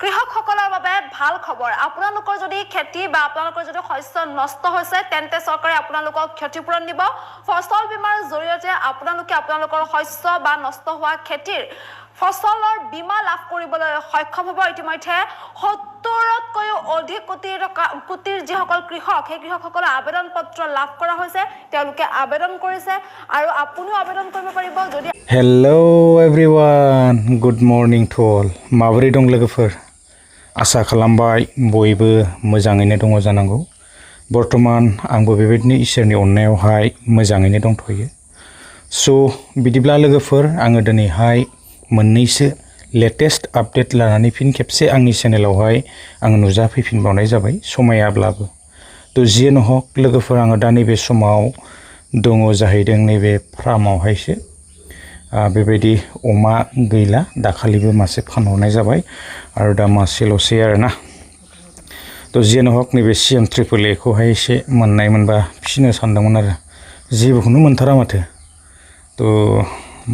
কৃষকসকলৰ বাবে ভাল খবৰ আপোনালোকৰ যদি খেতি বা আপোনালোকৰ যদি শস্য নষ্ট হৈছে তেন্তে চৰকাৰে আপোনালোকক ক্ষতিপূৰণ দিব ফসল বীমাৰ জৰিয়তে আপোনালোকৰ শস্য বা নষ্ট হোৱা খেতিৰ ফসলৰ বীমা লাভ কৰিবলৈ সক্ষম হ'ব ইতিমধ্যে 70তকৈও অধিক কোটিৰ যিসকল কৃষক সেই কৃষকসকলৰ আবেদন পত্ৰ লাভ কৰা হৈছে তেওঁলোকে আবেদন কৰিছে আৰু আপুনিও আবেদন কৰিব পাৰিব যদি Hello everyone good morning to all माबोरै दं लोगोफोर आसा खालामबाय बयबो मोजाङैनो दङ जानांगौ बर्तमान आंबो बेबायदिनो इसोरनि अननायावहाय मोजाङैनो दंथ'यो सो बिदिब्ला लोगोफोर आङो दिनैहाय मोननैसो लेटेस्ट आपडेट लानानै फिन खेबसे आंनि चेनेलावहाय आं नुजाफैफिनबावनाय जाबाय समायाब्लाबो तो जियानो हक लोगोफोर आङो दा नैबे समाव दङ जाहैदों नैबे फार्मावहायसो बेबायदि अमा गैला दाखालिबो मासे फानहरनाय जाबाय आरो दा मासेल'सै आरोना तो जियानो हक नैबे सिएम ट्रिपल ए खौहाय एसे मोननाय मोनबा फिसिनो सानदोंमोन आरो जेबोखौनो मोनथारा माथो तो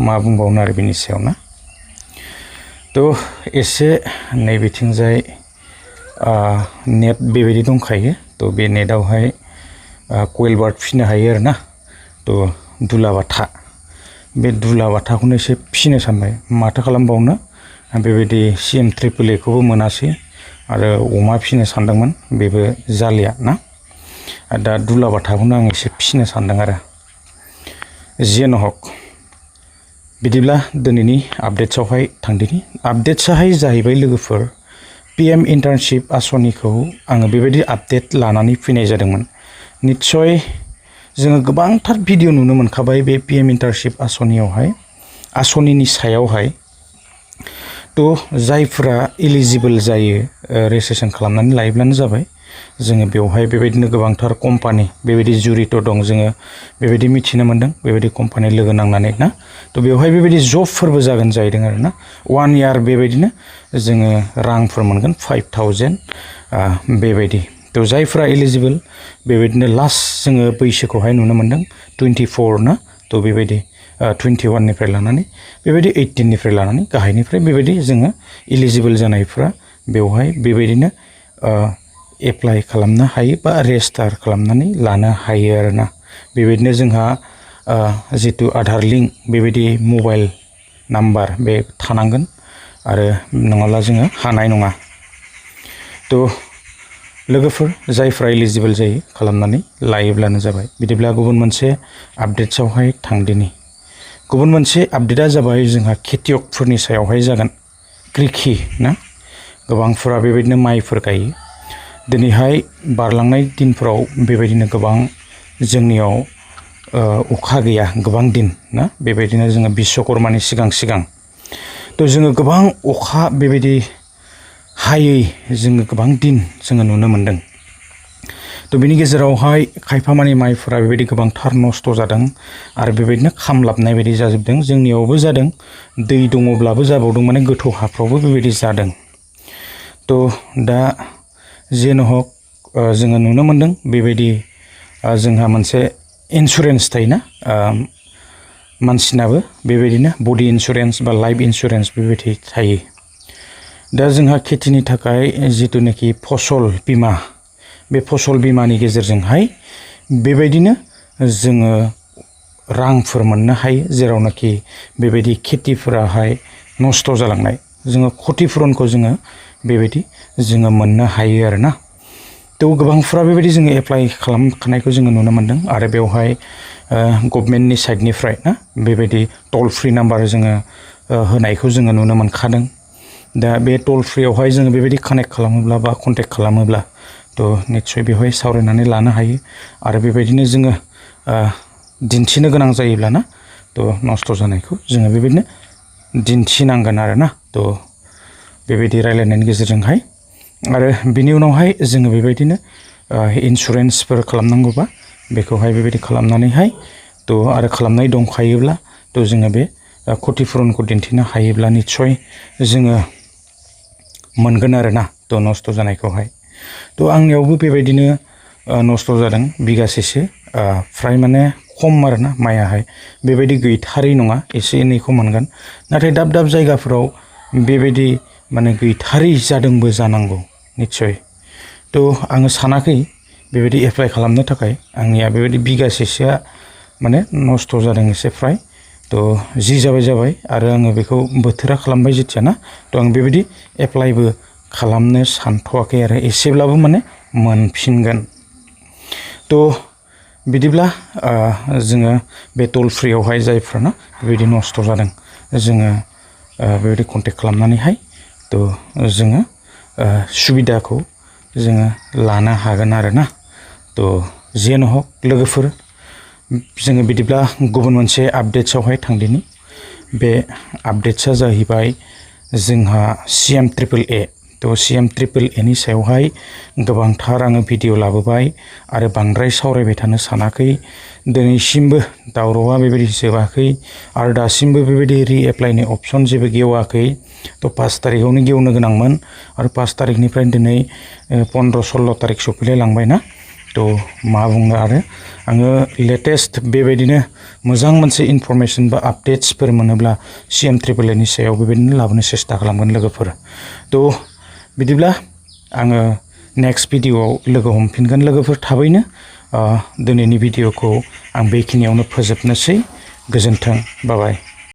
मा बुंबावनो आरो बेनि सायाव ना तो एसे नैबेथिंजाय नेट बेबायदि दंखायो तो बे नेटआवहाय कइल बार्ड फिसिनो हायो आरोना तो दुलाबाथा बे दुलाबाथाखौनो एसे फिसिनो सानबाय माथो खालामबावनो बेबायदि सिएम ट्रिपल ए खौबो मोनासै आरो अमा फिसिनो सानदोंमोन बेबो जालिया ना दा दुलाबाथाखौनो आं एसे फिसिनो सानदों आरो जियानो हक बिदिब्ला दिनैनि आपडेट्सआवहाय थांदिनि आपडेट्सआहाय जाहैबाय लोगोफोर पीएम इन्टार्नशिप आसनिखौ आङो बेबायदि आपडेट लानानै फैनाय जादोंमोन निश्चय जोङो गोबांथार भिडिअ नुनो मोनखाबाय बे पीएम इन्टार्नशिप आसनियावहाय आसनिनि सायावहाय तो जायफोरा एलिजिबल जायो रेजिस्ट्रेशन खालामनानै लायोब्लानो जाबाय जोङो बेवहाय बेबायदिनो गोबांथार कम्पानि बेबायदि जुरित दं जोङो बेबायदि मिथिनो मोनदों बेबायदि कम्पानि लोगो नांनानै ना तो बेवहाय बेबायदि जबफोरबो जागोन जाहैदों आरोना 1 इयार बेबायदिनो जोङो रांफोर मोनगोन 5000 बेबायदि तो जायफोरा एलिजिबल बेबायदिनो लास्ट जोङो बैसोखौहाय नुनो मोनदों 24 ना तो बेबायदि 21 निफ्राय लानानै बेबायदि 18 निफ्राय लानानै गाहायनिफ्राय बेबायदि जोङो एलिजिबल जानायफोरा बेवहाय बेबायदिनो एप्लाइ खालामनो हायो बा रेजिस्टार खालामनानै लानो हायो आरोना बेबायदिनो जोंहा जितु आधार लिंक बेबायदि मबाइल नाम्बार बे थानांगोन आरो नङाब्ला जोङो हानाय नङा तो लोगोफोर जायफ्रा एलिजिबल जायो खालामनानै लायोब्लानो जाबाय बिदिब्ला गुबुन मोनसे आपडेट्सआवहाय थांदिनि गुबुन मोनसे आपडेटआ जाबाय जोंहा खेतियकफोरनि सायावहाय जागोन कृषि ना गोबांफोरा बेबायदिनो माइफोर गायो दिनैहाय बारलांनाय दिनफोराव बेबायदिनो गोबां जोंनियाव अखा गैया गोबां दिन ना बेबायदिनो जोङो बिश्वकर्मानि सिगां तो जोङो गोबां अखा बेबायदि हायै जोङो गोबां दिन जोङो नुनो मोनदों तो बिनि गेजेरावहाय खायफा मानि माइफोरा बेबायदि गोबांथार नस्थ' जादों आरो बेबायदिनो खामलाबनाय बायदि जाजोबदों जोंनियावबो जादों दै दङब्लाबो जाबावदों माने गोथौ हाफ्रावबो बेबायदि जादों तो दा जेनो हक जोङो नुनो मोनदों बेबायदि जोंहा मोनसे इन्सुरेन्स थायोना मानसिनाबो बेबायदिनो बडि इन्सुरेन्स बा लाइफ इन्सुरेन्स बेबायदि थायो दा जोंहा खेतिनि थाखाय जितुनाखि फसल बीमा बे फसल बीमानि गेजेरजोंहाय बेबायदिनो जोङो रांफोर मोननो हायो जेरावनाखि बेबायदि खेतिफोराहाय नस्थ' जालांनाय जोङो क्षतिपुरनखौ जोङो बेबायदि जोङो मोननो हायो आरोना तो गोबांफ्रा बेबायदि जोङो एप्लाइ खालामखानायखौ जोङो नुनो मोनदों आरो बेवहाय गभर्नमेन्टनि साइडनिफ्राय ना बेबायदि टल फ्रि नाम्बार जोङो होनायखौ जोङो नुनो मोनखादों दा बे टल फ्रियावहाय जोङो बेबायदि कानेक्ट खालामोब्ला बा कन्टेक्ट खालामोब्ला तो निश्चय बेवहाय सावरायनानै लानो हायो आरो बेबायदिनो जोङो दिन्थिनो गोनां जायोब्ला ना तो नस्थ' जानायखौ जोङो बेबायदिनो दिन्थिनांगोन आरोना तो बेबायदि रायलायनायनि गेजेरजोंहाय आरो बिनि उनावहाय जोङो बेबायदिनो इन्सुरेन्सफोर खालामनांगौबा बेखौहाय बेबायदि खालामनानैहाय तो आरो खालामनाय दंखायोब्ला तो जोङो बे क्षतिपुरनखौ दिन्थिनो हायोब्ला निश्चय जोङो मोनगोन आरोना तो नस्थ' जानायखौहाय तो आंनियावबो बेबायदिनो नस्थ' जादों बिगासेसो फ्राय माने खम आरोना माइयाहाय बेबायदि गैथारै नङा एसे एनैखौ मोनगोन नाथाय दाब दाब जायगाफोराव बेबायदि माने गैथारै जादोंबो जानांगौ निस्सय थ' आङो सानाखै बेबायदि एप्लाइ खालामनो थाखाय आंनिया बेबायदि बिगासेसोआ माने नस्थ' जादों एसे फ्राय थ' जि जाबाय आरो आङो बेखौ बोथोरा खालामबाय जेथिया ना थ' आं बेबायदि एप्लाइबो खालामनो सानथ'वाखै आरो एसेब्लाबो माने मोनफिनगोन थ' बिदिब्ला जोङो बे टल फ्रियावहाय जायफ्राना बेबायदि नस्थ' जादों जोङो बेबायदि कन्टेक्ट खालामनानैहाय थ' जोङो सुबिदाखौ जोङो लानो हागोन आरो ना थ' जियानो हक लोगोफोर जोङो बिदिब्ला गुबुन मोनसे आपडेट्सआवहाय थांदिनि बे आपडेट्सआ जाहैबाय जोंहा CM-AAA थ' CM-AAAनि सायावहाय गोबांथार आङो भिडिअ लाबोबाय आरो बांद्राय सावरायबाय थानो सानाखै दिनैसिमबो दावरावआ बेबायदि जोबाखै आरो दासिमबो बेबायदि रिएप्लाइनि अपसन जेबो गेवाखै थ' 5 तारिखआवनो गेवनो गोनांमोन आरो 5 तारिखनिफ्राय दिनै 15-16 तारिख सफैलाय लांबाय ना थ' मा बुंनो आरो आङो लेटेस्ट बेबायदिनो मोजां मोनसे इनफरमेसन बा आपडेट्सफोर मोनोब्ला CM-AAAनि सायाव बेबायदिनो लाबोनो सेस्था खालामगोन लोगोफोर थ' बिदिब्ला आङो नेक्स्ट भिडिअआव लोगो हमफिनगोन लोगोफोर थाबैनो दिनैनि भिडिअखौ आं बेखिनियावनो फोजोबनोसै गोजोन्थों बाय